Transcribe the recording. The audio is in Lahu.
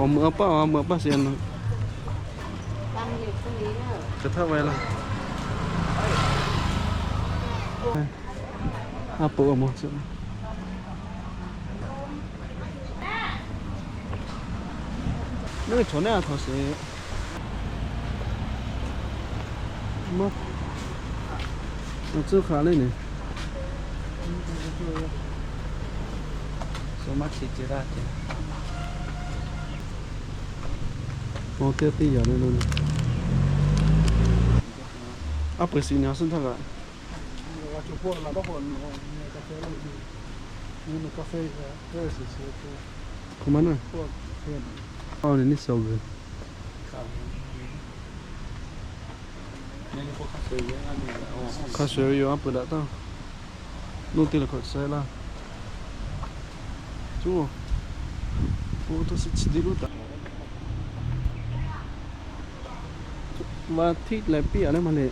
Awˬ meuꞈ a paˇ, awˬ meuꞈ a paˇ sheˍ. Hk'e htaˇ ve laˇ. A poꞈ awˬ moˍ. Neˇ chaw neˇ a htaꞈ sheˍ. Maˇ, tcuhˉ hk'a le ne. Awˬ teˇ teˇ yanˇ le lo. A peuˬ shiˍ nyi a suhˉ htaˇ kaꞈ. Hk'aˬ ma naˇ. Aˬ, neˇ suh g'uiˬ. Hk'a shuˍ ve yoˬ, a peuˬ daꞈ taˇ. Nuˇ teˇ le hkawꞈ saiˉ laˇ. Cuˇ, oˇ to suh chi teˇ lo taꞈ. Maˇ htiˆ leh piˇ a leh maˇ le.